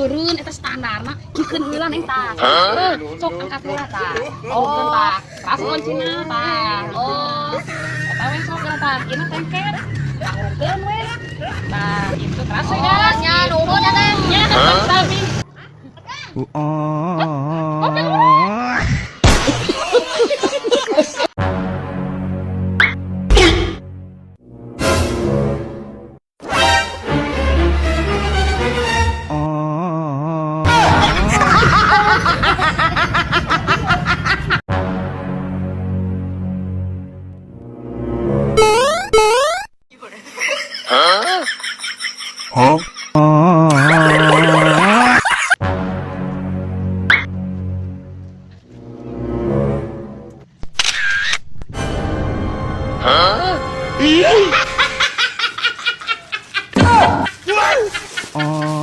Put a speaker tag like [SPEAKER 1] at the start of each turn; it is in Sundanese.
[SPEAKER 1] Meureun eta standarna kikeun heula, Neng, tah. Heuh, sok angkat heula tah. Oh, tah. Ras kuncina tah.
[SPEAKER 2] Oh.
[SPEAKER 1] Eta we sok heula tah, ieu tengket. Tangungkeun we. Tah, itu teras we
[SPEAKER 2] Oh,
[SPEAKER 1] gas.
[SPEAKER 2] nya nuhun ya, Teh.
[SPEAKER 1] Nya, sami.
[SPEAKER 3] Oh. Huh?